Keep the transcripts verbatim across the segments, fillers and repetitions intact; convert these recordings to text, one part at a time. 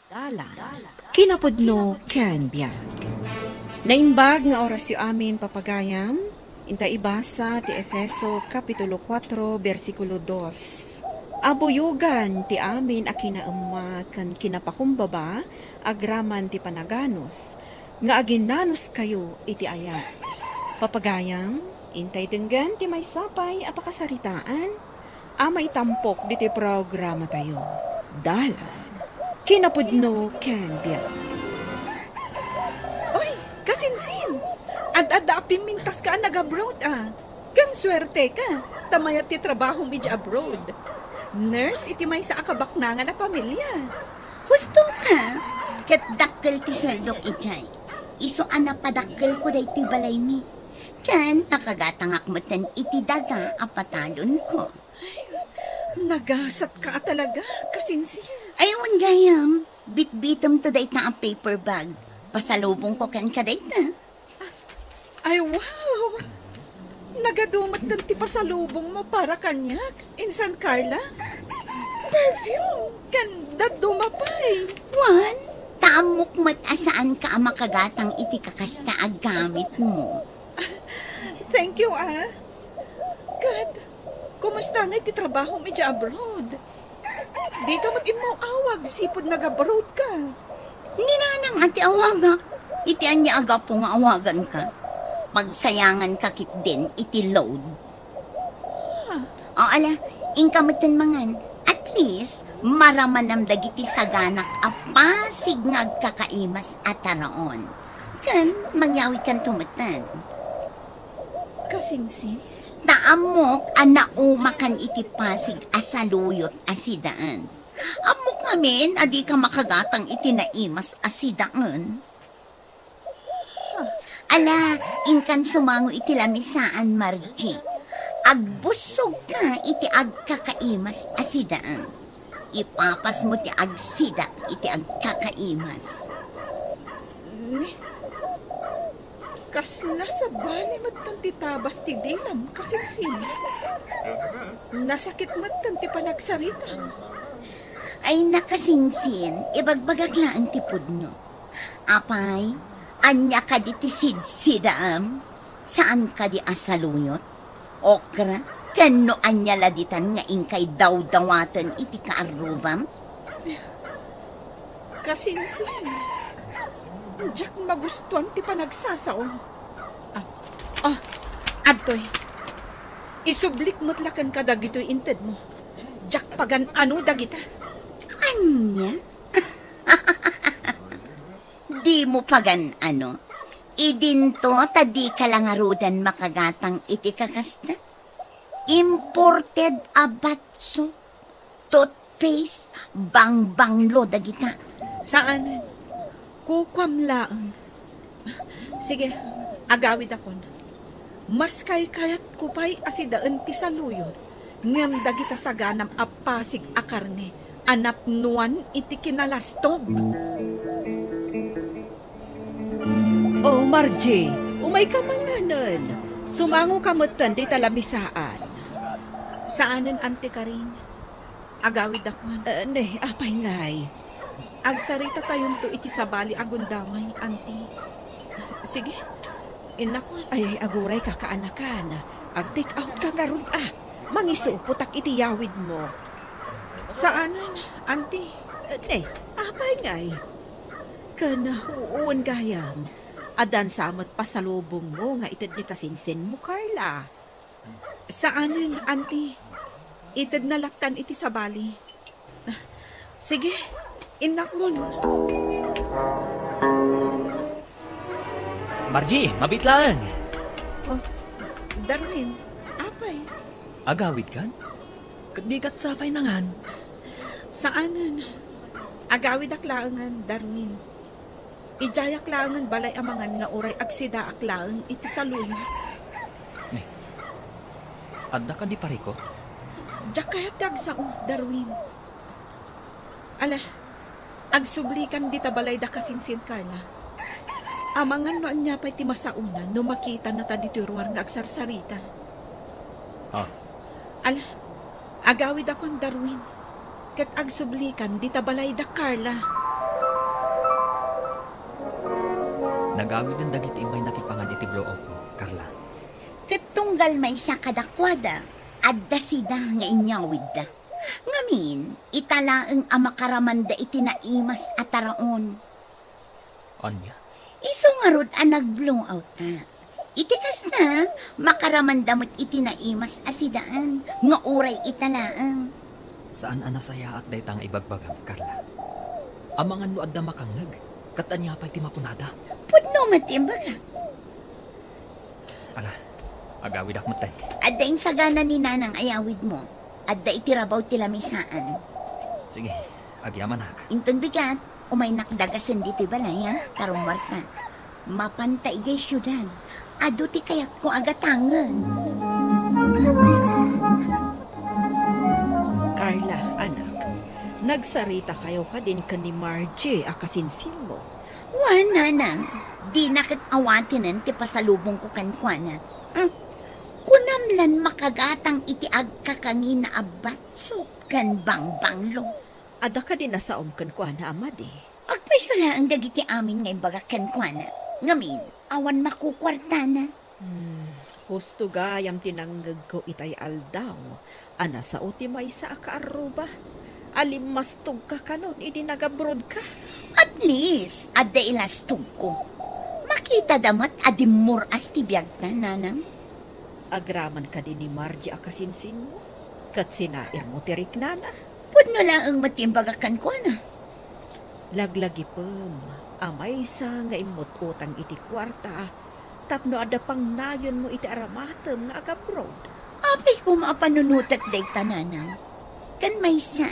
Dalan, kinapudno ken biag. Naimbag nga orasyo amin, papagayam. Inta ibasa ti Efeso Kapitulo kuatro, bersikulo dos. Abuyogan ti amin a kinaemma ken kinapakumbaba agraman ti panaganus, nga aginnanuskayo iti ayat. Papagayam, intay denggen ti maysa pay a pakasaritaan a maitampok ditoy programatayo. Dalan, kinapudno ken biag. Oy, kasinsin! Ad-adda a pimmintaska a nag-abroad, a. Ken suerteka, ta mayat ti trabahom idiay abroad. Nurse iti maysa a kabaknangan a pamilia. Husto ka, ket dakkel ti sueldok idiay. Isu a napadakkelko daytoy balaymi. Ken nakagatangak metten iti daga a patalonko. Nagasatka a talaga, kasinsin. Ay, wen gayam, bitbitemto dayta a paper bag. Pasalubongko kenka dayta. Ay, wow! Nagadu metten ti pasalubongmo para kaniak, insan Carla. Perfume, ken dadduma pay. Wen, ta ammok met a saanka a makagatang iti kakasta a gamitmo. Thank you, a. Ket, kumusta ngay ti trabahom idiay abroad? Dika met immaw-awag sipud nag-abroad ka. Ni nanang a ti awagak, iti ania a gapu nga awaganka? Pagsayanganka ketdin iti load. Ah. O, ala, inka metten mangan. At least, maramanam dagiti saganak a pasig nga agkakaimas a taraon. Ken, magyawidkanto metten. Kasinsin? Ta ammok a naumakan iti pasig a saluyot a sidaen. Ammok ngamin a dika makagatang iti naimas a sidaen. Ala, inkan sumango iti lamisaan, Margie. Agbussogka iti agkakaimas a sidaen. Ipapasmo ti agsidak iti agkakaimas. Ni, kasla sabali metten ti tabas ti dilam, kasinsin. Nasakit metten ti panagsaritam. Ay, nakasinsin, ibagbagak laeng ti pudno. Apay, ania kadi ti sidsidaam? Saan kadi a saluyot? Okra? Ken no ania la ditan nga inkay dawdawaten iti kaarrubam? Kasinsin, diak magustuan ti panagsasao. Ah, ah, adtoy. Isublik met la kenka dagitoy intedmo. Diak pagan-ano dagita. Ania? Dimo pagan-ano? Idinto ta dika la ngaruden makagatang iti kakasta? Imported a batso, toothpaste, bangbanglo dagita. Saanen. Kukuam laeng. Sige, agawidakon. Mas kaykayatko pay a sidaen ti saluyot, ngem dagita saganam a pasig a karne a napnoan iti kinalastog. O, Margie, umayka manganen. Sumangoka metten dita lamisaan. Saanen, Auntie Karing. Agawidakon. Eh, ne, apay ngay? Agsaritatayonto iti sabali a gundaway, Auntie. Sige, innakon. Ay, agurayka, kaanakan. Ag-take out ka ngarud, a. Mangisupotak iti yawidmo. Saanen, Auntie? Eh, ne, apay ngay? Ken, wen gayam, addan sa met pasalubongmo nga ited ni kasinsinmo, Carla. Saanen, Auntie. Itedna lattan iti sabali. Sige, innakon. Margie, mabit laeng. Oh, Darwin, apay? Agawidkan? Ket dikat sapay nangan? Saanen. Agawidak laengen, Darwin. Idiayak laengen balay a mangan nga uray agsidaak laeng iti saluyot. Ne, adda kadi parikut? Diak kayat ti agsao, Darwin. Ala, agsublikan dita balay da kasinsin, Carla. Amangan no ania pay ti masaona no makitana ta ditoy ruar nga agsarsarita. Ha? Ala, agawidakon, Darwin. Ket agsublikan dita balay da Carla. Gawiden dagiti immay nakipangan iti blow-outmo, Carla. Ket tunggal maysa kadakuada, adda sida nga inyawidda. Ngamin, ita laeng a makaramanda iti naimas a taraon. Ania? Isu ngarud a nag-blow-out ta. Iti kasta, makaramanda met iti naimas a sidaan nga uray ita laeng. Saan a nasayaat dayta nga ibagbagam, Carla. Amangan no adda makangngeg, ket ania pay ti makunada? Pudno met ti imbagak. Ala, agawidak metten. Adda insagana ni Nanang a yawidmo. Adda iti rabaw ti lamisaan. Sige, agyamanak. Inton bigat, umaynak dagasen ditoy balay, ha? Tarong Marta. Mapanta idiay siudad. Adu ti kayatko a gatangen. Carla, anak, nagsarita kayo kadin ken ni Margie a kasinsinmo? Wen, nanang, dina ket awatenen ti pasalubongko kenkuana. Hmm. Kunam lan makagatang iti agkakangina a batsop ken bangbanglo. Adda kadi nasaom kenkuana a madi? Agpayso laeng dagiti amin nga imbagak kenkuana. Ngamin, awan makukuartana. Hmm, husto gayam ti nangngegko itay aldaw a nasao ti maysa a kaarruba a limmastogka kanon idi nagabrodka. At least, adda ilastogko. Makitada met a dimmuras ti biagta, nanang. Agraman kadi ni Margie a kasinsinmo, ket sinairmo ti riknana. Pudno laeng met ti imbagak kenkuana. Laglagipem a maysa nga immut-utang iti kuarta tapno adda pangnayonmo iti aramatem nga agabrod. Apay koma a panunotek dayta, nanang. Ken maysa,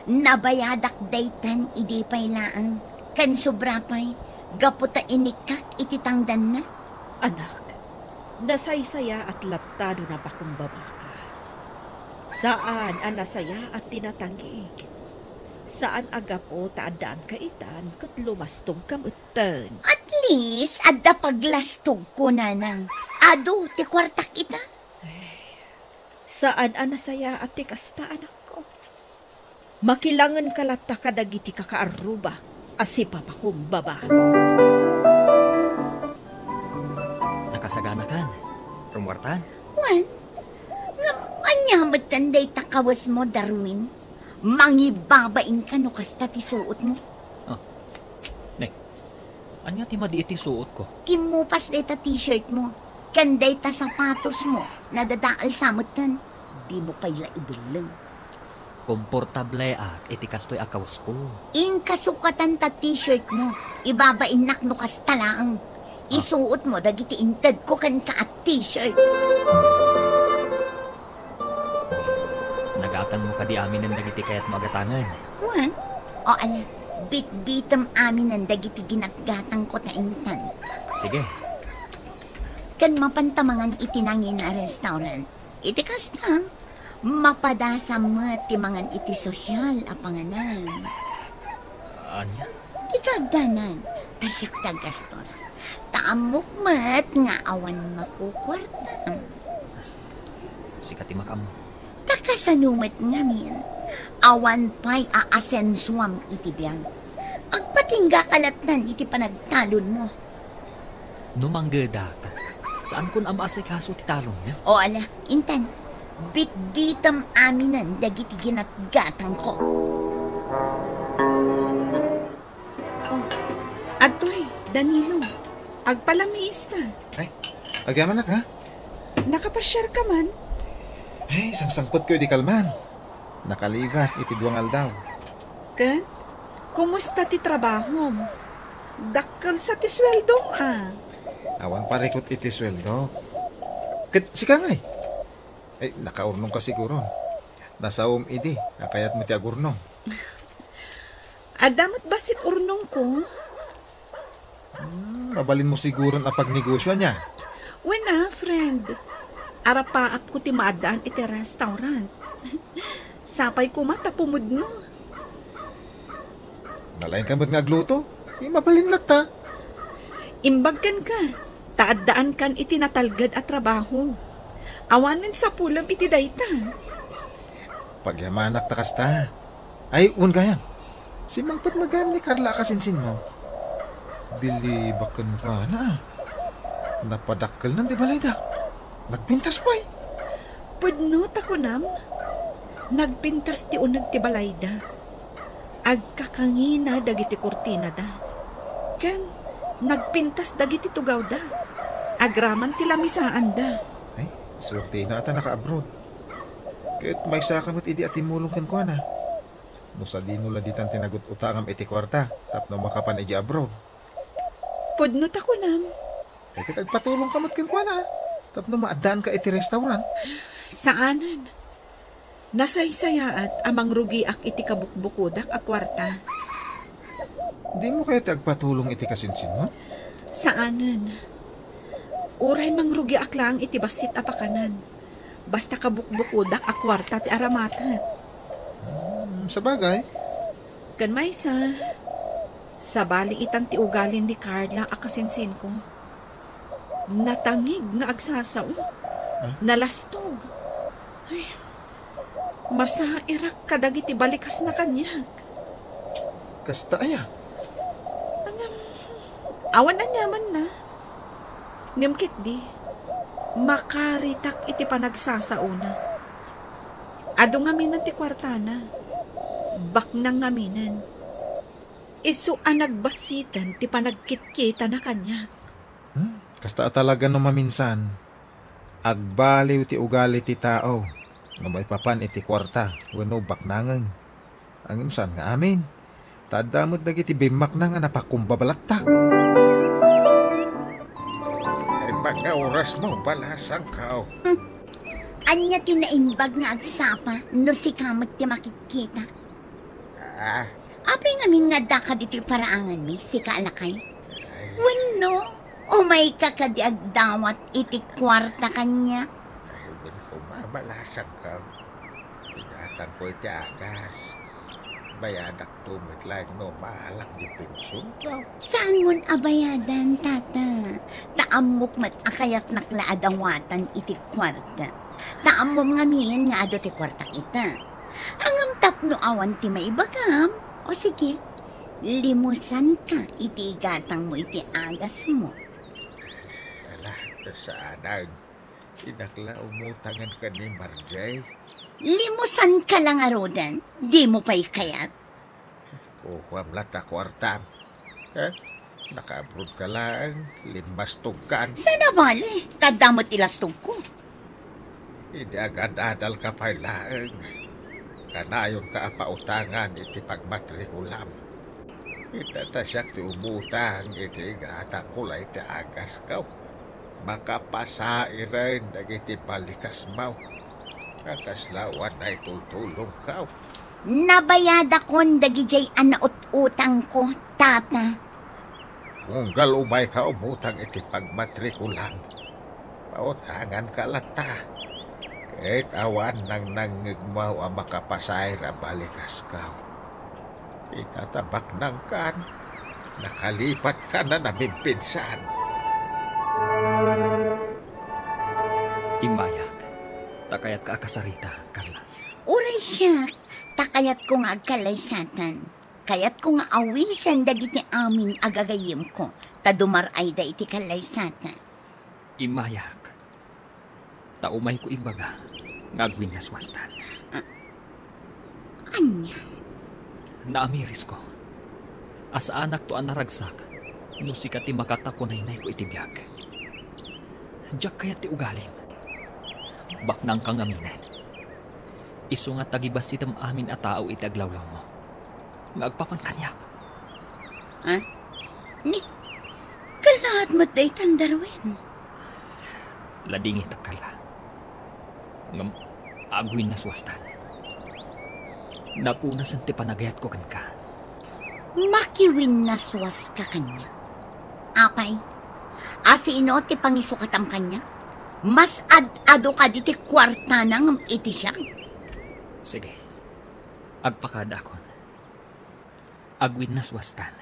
nabayadak daytan idi pay laeng, ken sobra pay, gapu ta inikkak iti tangdanna. Anak, nasaysayaat latta no napakumbabaka. Saan a nasayaat ti natangik. Saan a gapu ta addaanka itan ket lumastogka metten. At least, adda paglastogko, nanang. Adu ti kuartak ita. Saan a nasayaat ti kasta, anakko. Makilangenka latta kadagiti kakaarruba a sipapakumbaba. Nakasaganakan, Rumuartan? Wen, ngem ania metten dayta kawesmo, Darwin? Mangibabainka no kasta ti suotmo? Ah. Ne, ania ti madi iti suotko? Kimmupas dayta t-shirtmo, ken dayta sapatosmo, nadadael sa metten. Dimo pay la ibelleng. Komportableak iti kastoy a kawesko. Inka sukatan ta t-shirtmo. Ibabainnak no kasta laeng. Ah. Isuotmo dagiti intedko kenka a t-shirt. Nagatangmo kadi aminen dagiti kayatmo a gatangen? Wen? O ala, bitbitem aminen dagiti ginatgatangko ta intan. Sige. Ken mapanta mangan iti nangina a restaurant. Iti kasta, mapadasam met ti mangan iti sosyal a panganan. Ania? Ti kaagdanan, ta siak ti aggastos. Ta ammok met nga awan makukuartam. Sika ti makaammo. Ta kasano met ngamin, awan pay a asensuam iti biag. Agpatinggaka lattan iti panagtalonmo. No manggedak, saankon a maasikaso ti talonmi? O ala, intan, bitbitem aminen dagiti ginatgatangko. Oh, adtoy, Danilo. Agpalamiista. Ay, agyamanak, ha? Nakapasiarka man? Ay, sangsangpetko idi kalman. Nakaligat iti dua nga aldaw. Ket, kumusta ti trabahom? Dakkel sa ti sueldom, a. Awan parikut iti sueldo. Ket sika ngay? Ay, nakaurnongka siguro. Nasaom idi a kayatmo ti agurnong. Adda met bassit urnongko. Hmm, mabalinmo siguron a pagnegosyo, ania? Wen a, friend. Arapaapko ti maaddaan iti restaurant. Sapay koma ta pumudno. Nalaingka met nga agluto? Di mabalin latta. Imbag kenka, ta addaankan iti natalged a trabaho. Awanen sapulem iti dayta. Pagyamanak ta kasta. Ay, wen gayam. Simmangpet met gayam ni Carla a kasinsinmo. Bilibak kenkuana. Napadakkelnan ti balayda. Nagpintas pay. Pudno ta kunam, nagpintas ti uneg ti balayda. Agkakangina dagiti kurtinada. Ken nagpintas dagiti tugawda. Agraman ti lamisaanda. Ay, suertena a ta naka-abroad. Ket maysaka met idi a timmulong kenkuana. No sadino la ditan ti nagut-utangam iti kuarta tapno makapan idiay abroad. Pudno ta kunam. Ay, ket agpatulongka met kenkuana, tapno maaddaanka iti restaurant. Saanen. Nasaysayaat a mangrugiak iti kabukbukodak a kuarta. Dimo kayat ti agpatulong iti kasinsinmo? Saanen. Uray mangrugiak laeng iti bassit a pakanen. Basta kabukbukodak a kuarta ti aramatek. Hmm, sabagay. Ken maysa, sabali itan ti ugalin ni Carla a kasinsinko. Natangig nga agsasao. Ah? Nalastog. Ay, masairak kadagiti balikasna kaniak. Kasta aya? Ngem, awan aniamanna. Ngem ketdi, makaritak iti panagsasaona. Adu ngaminen ti kuartana. Baknang ngaminen. Isu a nagbassiten ti panagkitkitana kaniak. Hmm, kasta a talaga no maminsan, agbaliw ti ugali ti tao no maipapan iti kuarta wenno baknangen. Ngem saan nga amin, ta adda met dagiti bimmakna nga napakumbabalatta. Ay, mga oras mo, balasangko. Hmm. Ania ti naimbag nga agsapa no sika met ti makitkita? Ah. Apay ngamin nga addaka ditoy paraanganmi, sika a lakay? Ay. Wenno, umayka kadi agdawat iti kuarta kaniak? Ay, wen ko, mabalasangko. Igatangko iti agas. Bayadakto met laeng no maalak ti pensionko. Saanmon a bayadan, tata. Ta ammok met a kayatnak la a dawatan iti kuarta. Ta ammom ngamin nga adu ti kuartak ita. Ngem tapno awan ti maibagam, o sige, limusanka iti igatangmo iti agasmo. Ala, saanen. Dinak la umutangen ken ni Marjay. Limusanka la ngaruden, dimo pay kayat? Kukuam la ta kuartam. Eh, nakaabroad ka laeng, limbastogkan. Saan a bale, ta adda met ti lastogko. Idi agad-adalka pay laeng, kanayonka a pautangan iti pagmatrikulam. Ita ta siak ti umutang iti igatangko la iti agasko. Makapasairen dagiti balikasmo. A kasla awan naitultulongko. Nabayadakon dagidiay a naut-utangko, tata. Unggal umayka umutang iti pagmatrikulam. Pautanganka latta. Ket awan nangnangngegmo a makapasair a balikasko. Ita ta baknangkan, nakalipatkan a namimpinsan. Immayak, ta kayatka a kasarita, Carla. Uray siak, ta kayatko nga agkallaysatan. Kayatko nga awisen dagiti amin a gagayyemko, ta dumar-ayda iti kallaysatan. Immayak, ta umayko imbaga nga agwinnaswastan. A-, ania? Naamirisko a saanakto a naragsak no sika ti makatakunaynayko iti biag. Diak kayat ti ugalim. Baknangka ngaminen. Isu nga tagibassitem amin a tao iti aglawlawmo nga agpapan kaniak. Ha? Ni, kallaat met daytan, Darwin? Ladingitek, Carla. Ngem, agwinnaswastan. Napunasen ti panagayatko kenka. Makiwinnaswaska kaniak? Apay, asino ti pangisukatam kaniak? Mas ad-adu kadi ti kuartana ngem iti siak? Sige. Agpakadakon. Agwinnaswastan,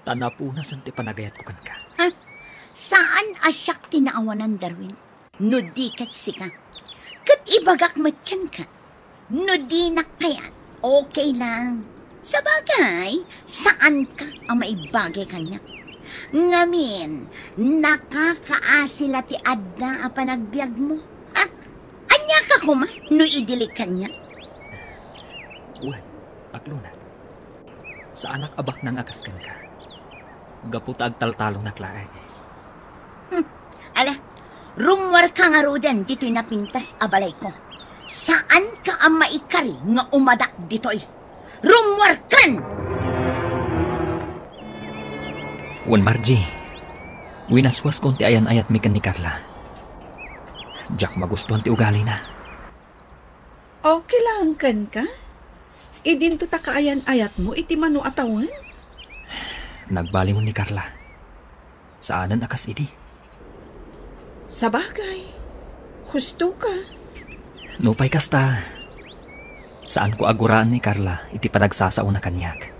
ta napunasen ti panagayatko kenka. Ha? Saan a siak ti naawanan, Darwin? No di ket sika. Ket ibagak met kenka, no dinak kayat, okay lang. Sabagay, saanka a maibagay kaniak. Ngamin, nakakaasi la ti adda a panagbiagmo. Ha? Ania ka koma no idili kaniak? Wen, aklonak. Saanak a baknang a kas kenka. Gapu ta agtaltalonak laeng. Hmm. Ala, rummuarka ngaruden ditoy napintas a balayko. Saanka a maikari nga umadak ditoy. Rummuarkan! Wen Margie, winaswaskon ti ayan-ayatmi ken ni Carla. Diak magustuan ti ugalina. Okay laeng kenka? Idinto ta kaayan-ayatmo iti mano a tawen? Nagbaliwen ni Carla. Saanen a kas idi. Sabagay, husto ka. Nupay kasta, saanko a guraan ni Carla iti panagsasaona kaniak.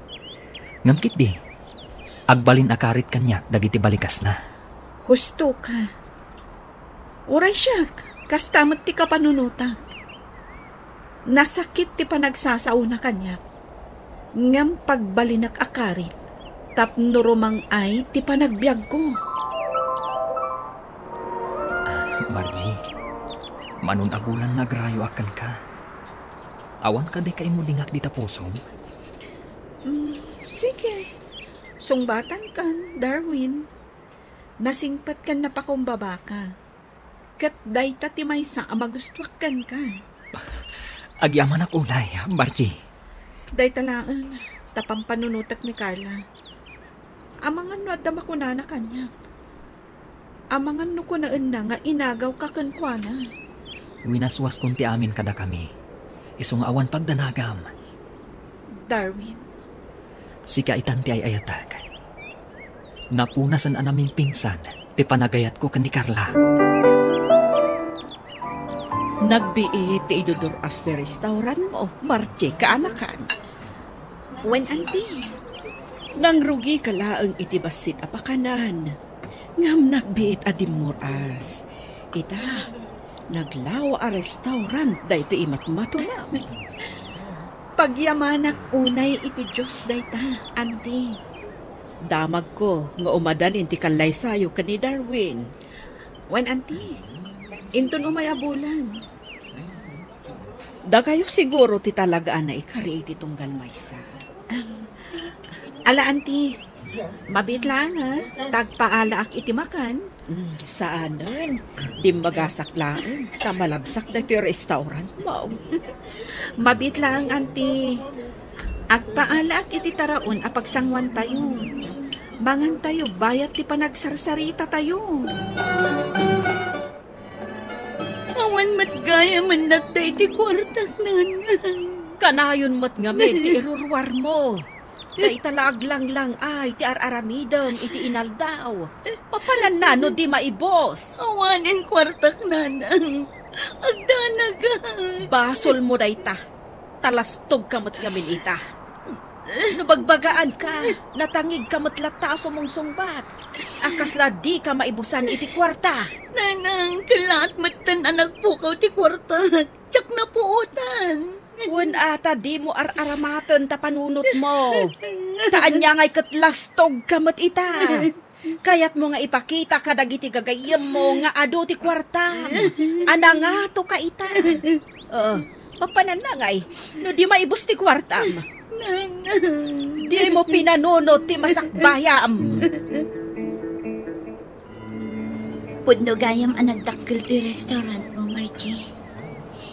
Ngem ketdi, agbalin a karit kaniak dagiti balikasna. Husto ka. Uray siak, kasta met ti kapanunotak. Nasakit ti panagsasaona kaniak, ngem pagbalinak a karit tapno rumang-ay ti panagbiagko. Ah, Margie, manon a bulan nga agrayoak kenka. Awan kadi kaimudingak dita pusom? Mm, sige. Sungbatankan, Darwin. Nasingpet ken napakumbabaka. Ket dayta ti maysa a magustuak kenka. Agyamanak unay, Margie. Dayta laeng ta pampanunotek ni Carla. Amangan no adda makunana kaniak. Amangan no kunaenna nga inagawka kenkuana. Winaswaskon ti amin kadakami. Isu nga awan pagdanagam. Darwin. Sika itan ti ay-ayatek. Napunasen a namimpinsan ti panagayatko ken ni Carla. Nagbiit ti idudur-as ti restaurantmo, Margie, kaanakan. Wen, Auntie. Nangrugika laeng iti bassit a pakanan. Ngem nagbiit a dimmur-as. Ita, naglawa a restaurant daytoy imatmatonam. Pagyamanak unay iti Dios dayta, Auntie. Damagko nga umadanin ti kallaysayo ken ni Darwin. Wen, Auntie, inton umay a bulan. Dakayo siguro ti talaga a naikari iti tunggal maysa. Ala, Auntie, mabiit laeng, ha? Tagpaalaak iti makan. Mm, saanen. Dimmagasak laeng, ta malabsak daytoy restaurantmo. Mabiit laeng, Auntie. Agpaalaak iti taraon a pagsanguantayo. Mangantayo bayat ti panagsarsarita tayo. Awan met gayamen natay ti kuartak, Nanang. Kanayon met ngamin ti iruruarmo. Dayta la aglanglang-ay ti ar-aramidem iti inaldaw. Papananna no di maibus? Awanen kuartak, Nanang. Agdanagak. Basolmo dayta. Talastogka met ngamin ita. No bagbagaanka, natangigka met latta a sumungsungbat. A kasla dika maibusan iti kuarta. Nanang, kellaat metten a nagpukaw ti kuarta. Diak napuotan. Wen a ta dimo ar-aramaten ta panunotmo. Ta ania ngay ket lastogka met ita. Kayatmo nga ipakita kadagiti gagayyemmo nga adu ti kuartam a nangatoka ita. Uh, papananna ngay, no di maibus ti kuartam. Nanang. Dimo pinanunot ti masakbayam. Pudno gayam a nagdakkel ti restaurantmo, Margie.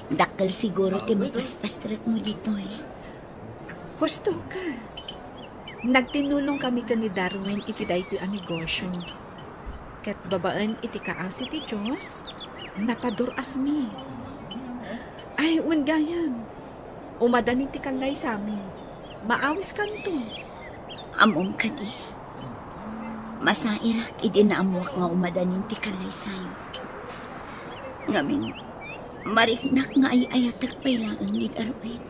Dakkel siguro ti mapaspastrekmo ditoy. Husto ka. Nagtinulong kami ken ni Darwin iti daytoy a negosyo. Ket babaen iti kaasi ti Dios, napadur-asmi. Ay, wen gayam, umadanin ti kallaysami. Maawiskanto. Ammom kadi, masairak idi naammoak nga umadanin ti kallaysayo. Ngamin, mariknak nga ay-ayatek pay laeng ni Darwin.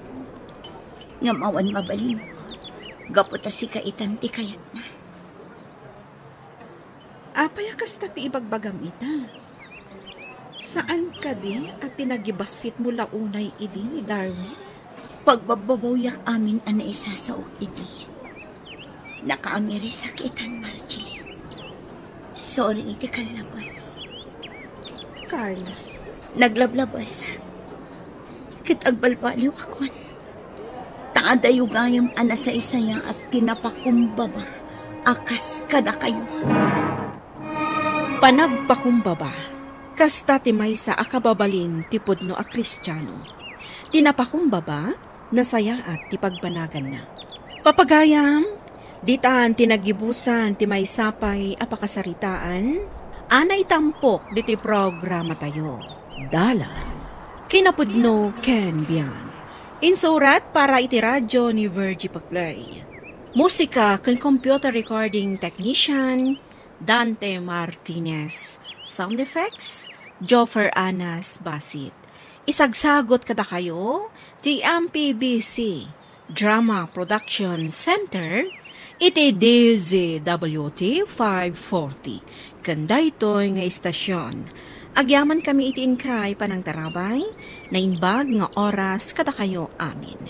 Ngem awan mabalinko, gapu ta sika itan ti kayatna. Apay a kasta ti ibagbagam ita? Saan kadi a ti nagibassitmo la unay idi ni Darwin? Pagbabbabawiak amin a naisasaok idi. Nakaamirisak itan, Margie. Sorry iti kallabas. Carla. Naglablabas. Ket agbalbaliwakon. Ta adayo gayam a nasaysayaat ti napakumbaba a kas kadakayo. Panagpakumbaba, kasta ti maysa a kababalin ti pudno a Kristiano. Ti napakumbaba, nasayaat ti pagbanaganna. Papagayam, ditan ti naggibusan ti maysa pay a pakasaritaan a naitampok ditoy programatayo. Dalan, kinapudno ken biag. Insurat para iti radyo ni Virgie Paclay. Musika ken computer recording technician, Dante Martinez. Sound effects, Joffer Anas Basit. Isagsagot kadakayo ti M P B C Drama Production Center iti D Z W T five forty. Ken daytoy nga istasyon, agyaman kami iti inkay panangtarabay, naimbag nga oras kadakayo amin.